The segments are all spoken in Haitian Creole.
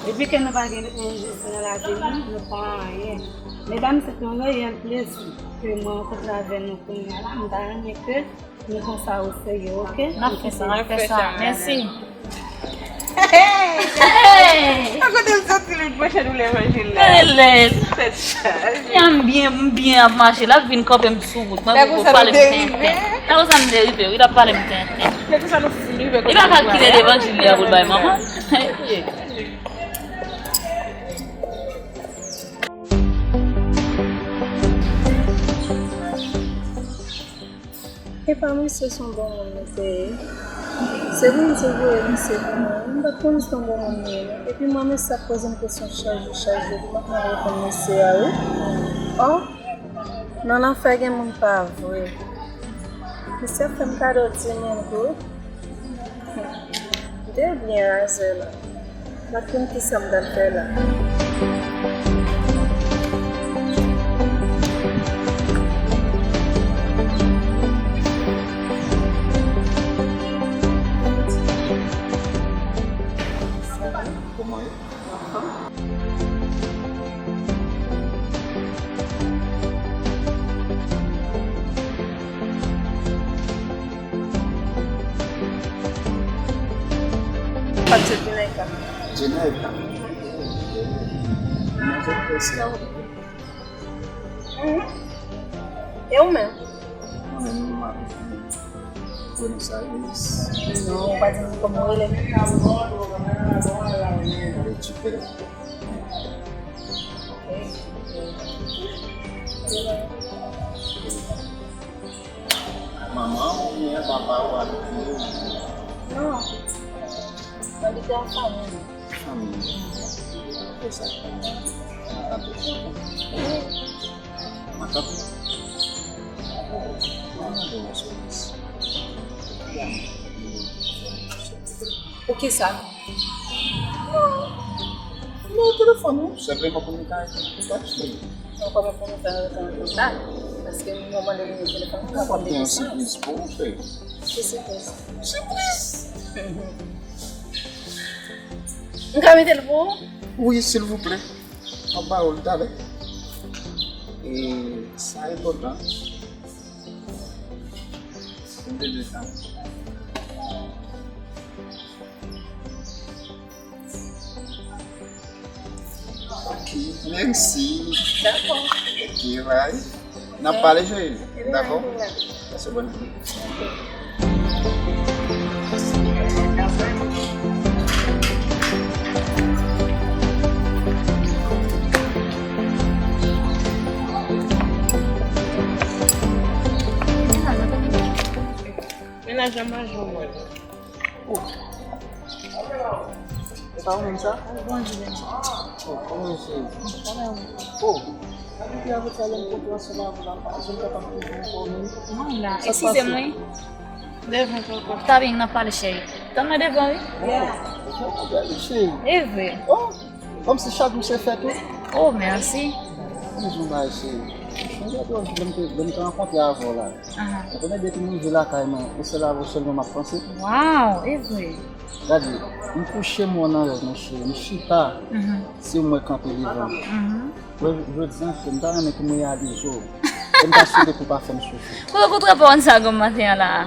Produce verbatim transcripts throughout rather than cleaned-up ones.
Depi ke nou pa gen enjis nan lavi nou, nou pa anyen. Medam, se te yon reyèl plezi ke mwen rankontre avè nou kounye a la. M ta renmen ke nou pran sa oserye, oke? N ap fè sa, n ap fè sa. Mèsi. Hey! Hey! A kote l soti, l pran chè nou levanjil la? Tèt chaje. M byen, m byen ap mache, l ap vin kanpe m sou wout. Mwen poko pale m tenten. Lè konsa nou te rive, wi, l ap pale m tenten. Lè konsa nou fin rive kote nou pral. Li pa kalkile levanjil li a pou l bay manman. Epa misye se yon bon moun misye ye. Se Bondye voye misye pou mwen. M pa t konnen se yon bon moun li ye non. Epi mwen mesye ap poze m kesyon chak jou, chak jou, epi m ap mal reponn mesye a wi. Ò, nan lanfè gen moun pa vre. Misye ap fè m kado di moun tou. M te byen razè la. M pa t konn kisa m t ap fè la. Kòman ye? Pati Jenayka. Jenayka. Mwen se preske a ou. Mhm. E ou menm? Mwen menm, mwen abite Buenos Aires. Non, ou pa di m kòman ou rele. Mwen rele Jupiter. Manman ou oubyen papa ou abite? Non. Mwen abite an fanmi. Fanmi. Ou fè sa? Matant ou? Wi. Matant ou? Mwen mande yon sèvis. Pou kisa? Non, telefòn ou, senpleman pou nou ka kontakte. Non, kòman pou nou fè antre an kontak? Paske m mande nimewo telefòn ou, mwen pa gen yon sipriz pou ou fè. Ki sipriz? Sipriz! M ka mete l pou ou? Wi, silvouplè. M ap ba ou l talè. E sa enpòtan. Mwen te di sa. Ok, mèsi. Dakò. Ok, bye. N ap pale, cheri. Dakò? Pase bòn jounen. Mennaj la mache mwen. Oh. E pa ou menm sa? Bonjou, Benji. Oh, kòman w ye, cheri? Kòman w ye? Oh. Depi avan sa, lè m kontre ansanm avè w la, m pa janm kapab toujou enfòme. Mwen la. Eskize m, wi. Devan papa. Ta byen, n ap pale, cheri. Tann mwen devan, wi. Oh, cheri. E vre. Oh, kòmsi chak jou se fèt ou. Oh, mèsi. Mwen di w yon bagay, cheri. Mwen gade w lè m te, lè m te rankontre avè w la. Ahan. Ou konnen depi m rive lakay mwen, e sèl avè w sèlman m ap panse. Waw, e vre. Gade, m kouche m wè w nan rèv mwen, cheri. M chita, mhm, se ou m wè kanpe devan m. Mhm. Jodi a, cheri, m ta renmen pou m reyalize w. E m ta swete pou w pa fè m soufri. Ou kontre pa w sa gòm maten an la a.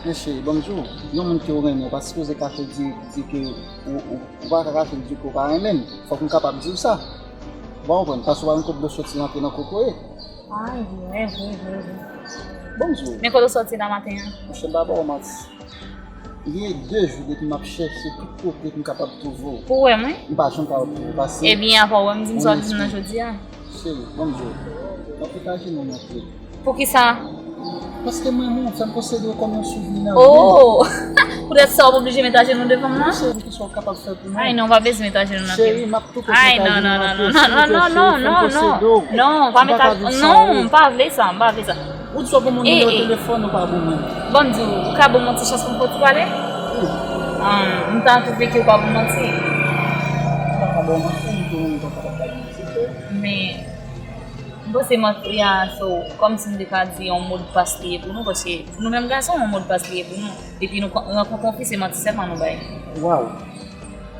Men cheri, ban m di w, yon moun ke w renmen, ou pa sipoze kache di, di ke ou, ou, ou pa ka kache di ke w pa renmen m. Fòk m kapab di w sa. Ou pa konprann, paske w pa konn kot dlo soti rantre nan kokoye. Ay, vre, vre, vre, vre. Ban m di w. Men kote w soti la maten an? Monchè, m pa ba w manti. Gen de jou depi m ap chèche tout kote pou m kapab twouve w. Pou w wè mwen? M pa janm ka twouve w, paske... Ebyen, apa w wè m di m sa w di m nan jodi a? Cheri, ban m di w. M ap met ajenou m antre. Poukisa? Paske m renmen w, fè m posede w kòm yon souvni nan vi m. Oh! Poutèt sa w ap oblije met ajenou devan m nan? Wi, cheri, poukisa w kapab fè pou mwen? Ay non, w pa bezwen met ajenou nan pye m. Cheri, m ap tou kòk met ajenou nan pye w, silvouplè, cheri, fè m posede w. Non, non, non, non, non, pa met ajenou, non, m pa vle sa, m pa vle sa. Ou di w ap ban m yon nimewo telefòn, ou pa ban mwen. Ban m di w, ou ka ban m yon ti chans pou m fè w ti pale? Wi. Ah, m ta twouve ke ou pa ban m manti. M pa ka ba w manti, m tou menm m pa kapab ba w manti. Men, m panse manti a, so, kòmsi m te ka di yon modpas li ye pou nou, paske nou menm gason, yon modpas li ye pou nou. Depi nou rankontre yon fi, se manti sèlman nou bay. Waw!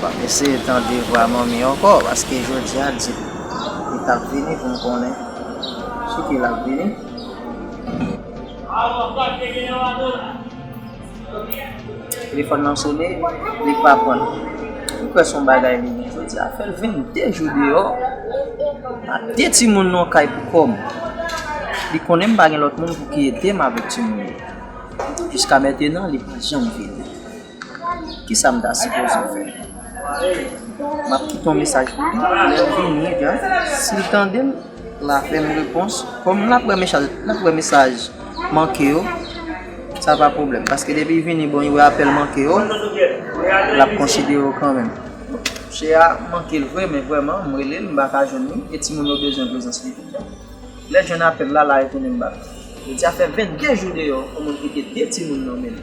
M ap eseye tande vwa manmi ankò, paske jodi a di li t ap vini pou m konnen sou ki l ap vini. Telefòn nan sone, li pa pran. M kwè se yon bagay li gen. Jodi a fè l venndde jou deyò. Pa de timoun nan kay pou kò m. Li konnen m pa gen lòt moun pou ki ede m avèk timoun yo. Jiska mentenan, li pa janm vini. Kisa m ta sipoze fè? M ap kite yon mesaj pou li. Lè l vini, ebyen, si l tande m, l a fè m repons. Kòm l ap wè mesaj, l ap wè mesaj manke yo, sa pa pwoblèm. Paske depi l vini, bon, li wè apèl manke yo, l ap konsidere yo kanmenm. Chè a manke l vre, men vrèman, m rele l, m pa ka jwenn li, e timoun yo bezwen prezans li toujou. Lè l jwenn apèl la, l a retounen m bak. Jodi a fè venndde jou deyò, yon moun kite de timoun nan men l.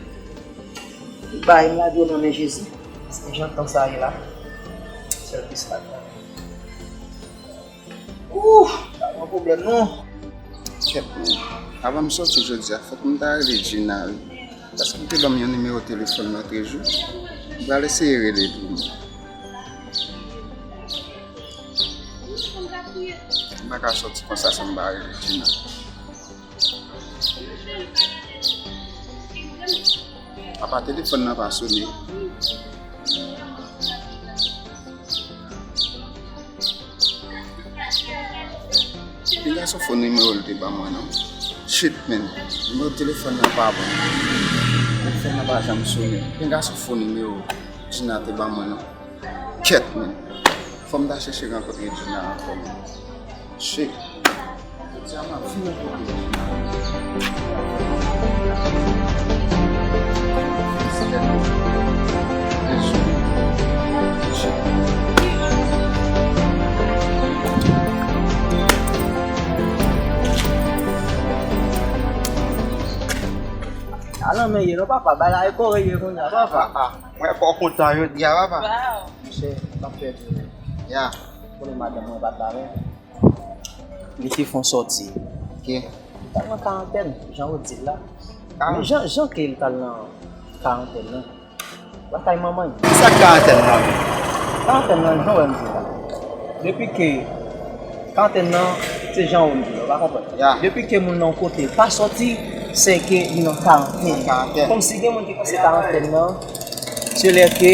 Li bay m lage nan men Jezi. Paske jan tan sa ye la, sèl Kris la. Ouh, pa gen pwoblèm non. Kèt non. Avan m soti jodi a, fòk m ta rele Gina wi. Paske li te ban m yon nimewo telefòn lòt jou. M pral eseye rele l pou mwen. M pa ka soti konsa san m pa rele Gina. Apa telefòn nan pa sone? Pinga sou fon nimewo l te ban mwen non. Shit, man. Nimewo telefòn nan pa bon. Telefòn nan pa janm sone. Pinga sou fon nimewo Gina te ban mwen non. Kèt, man. Fò m ta chèche rankontre Gina ankò, man. Shit. Jodi a m ap fin rankontre Gina. Alan men ye non papa, bagay kore ye kounye a papa. Ah, ah. Mwen fò kontan jodi a papa. Monchè, m ap pèdi. Ya. Konnen madanm mwen pa t la menm. Li te fè yon sòti. Ok. Li t al nan karantèn, jan yo di l la. Ah. Men jan, jan ke li t al nan Karantèn nan. Lakay manman. Kisa k karantèn nan menm? Karantèn nan, jan w wè m di la. Depi ke karantèn nan, se jan w wè m di la, w pa konprann. Ya. Depi ke moun nan yon kote pa sòti, se ke li nan karantèn. Karantèn. Kòmsi gen moun ki panse karantèn nan, se lè ke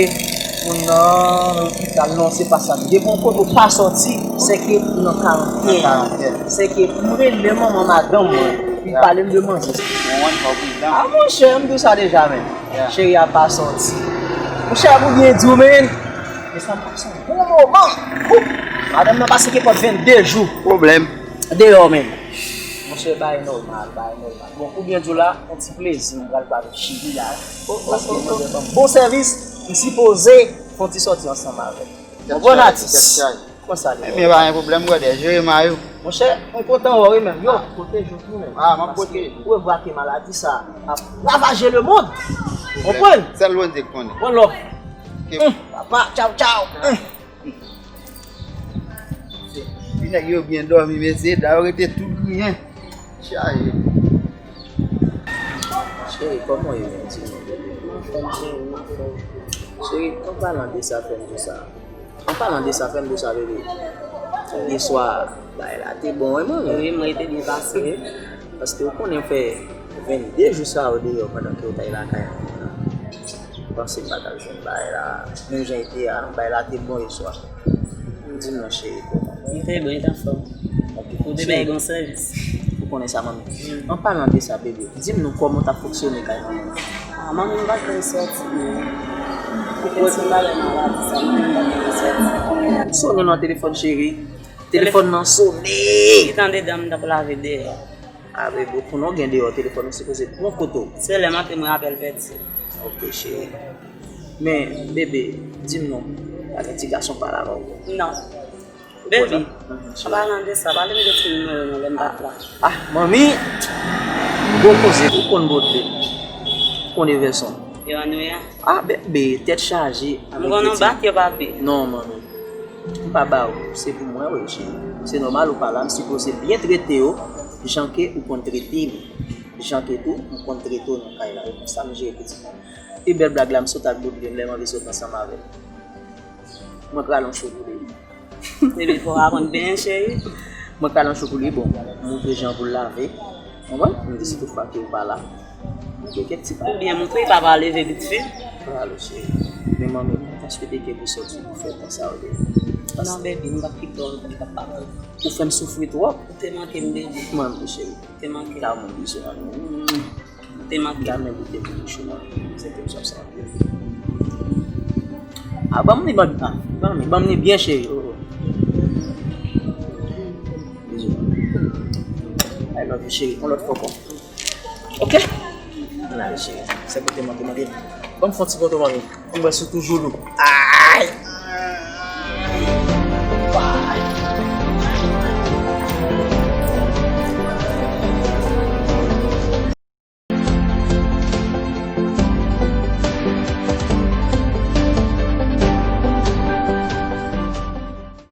moun nan lopital, non, se pa sa. Depi yon kote w pa sòti, se ke ou nan karantèn. Nan karantèn. Se ke m rele manman madanm mwen, li pale m de manje. Mwen, fò pridan. A monchè, m di w sa deja menm. Yeah. Cheri a pa sòti. Monchè, pou byen di w, men. Men sa m pase yon bon moman. Wou! Madanm nan pase ke pòt vennde jou. Pwoblèm. Deyò, men. Monchè, bay nòmal, bay nòmal. Bon, pou byen di w la, yon ti plezi, m pral pale cheri a. Paske mwen ban m bon sèvis, m sipoze fè yon ti sòti ansanm avè l. Bon, atis. Kòman sa ye? Ebyen, pa gen pwoblèm, brother. Jere may ou. Monchè, mwen kontan wè w wi, men. Yo, pwoteje w tou, men. Ah, m ap pwoteje. Paske ou wè ke maladi sa ap ravaje lemonn. Konprann? Sèl Bondye k konnen. One love. Papa, tchaw, tchaw. Ti nèg yo byen dòmi, mesye, dayè yo rete tout griyen. Chaje. Cheri, kòman w ye menm, timoun? Mwen anfòm, cheri, mwen anfòm. Cheri, an palan de sa, fè m di w sa. An palan de sa, fè m di w sa, bebe. Yè swa, bagay la te bon, wi, manmi. Wi, mwen te byen pase. Paske ou konnen fè vennde jou sa yo deyò pandan ke w t al lakay manmi an. M panse m pa t ap jwenn bagay la. Menm jan l te a, bagay la te bon yè swa. Di m non, cheri, kòman? Li te bon, li t anfòm. Ok. Ou te bay bon sèvis. Ou konnen sa, manmi. An palan de sa, bebe, di m non kòman w t ap fonksyone kay manman. Ah, manmi, m pa t konn sòti, non. Ou konn se bagay maladi sa, manmi, m pa t konn sòti. Sonnen nan telefòn, cheri. Telefòn nan sonnen. Li t andedan, m t ap lave deyò. Ah, bebe, ou konnen w gen deyò, telefòn ou sipoze bon kote w. Se lè m antre, mwen apèl pèdi. Ok, cheri. Men, bebe, di m non, pa gen ti gason pale avè w? Non. Bebe, an palan de sa, pale m de ti nimewo nou lè m pa t la. Ah, manmi, gwo koze, ou konn Bodley, ou konn Everson. Yo annuiyan. Ah, bebe, tèt chaje avèk de ti. M konn yon bak yo, papi. Non, manmi. M pa ba ou, se pou mwen, wi, cheri. Se nòmal ou pa la, m sipoze byen trete yo, jan ke ou konn trete m. Jan ke tou, m konn trete w nan kay la. E konsa m jere pitit mwen. Pi bèl blag la, m sot ak Bodley, m lè m anvi sot ansanm avè l. Mwen prale yon cho pou li. Bebe, fò w aprann benyen, cheri. Mwen prale yon cho pou li, bon, montre jan pou l lave. Konprann? M di si tout fwa ke ou pa la. M gen kèk ti bagay. Oubyen montre pa pa leve vit vit. Prale, cheri. Men manmi, mwen ta swete ke pou sòti pou fè tan sa yo de. Non, bebe, m p ap kite w, m p ap pale. Ou fè m soufri twòp. Ou te manke m, bebe. Manmi, cheri. Ou te manke m. Ou te manke m. Ou te manke m. Dam envite m pou bouch ou nan sete m sòf sa. Ah, ban m li, ban m, ah, ban m li, ban m li byen, cheri. Oh, oh. Bizou. I love you, cheri. On lòt fwa ankò. Ok? Ann ale, cheri. Se kote manke, manke. Ban m fè yon ti foto, manmi. Ban m wè si w toujou lou. Ah!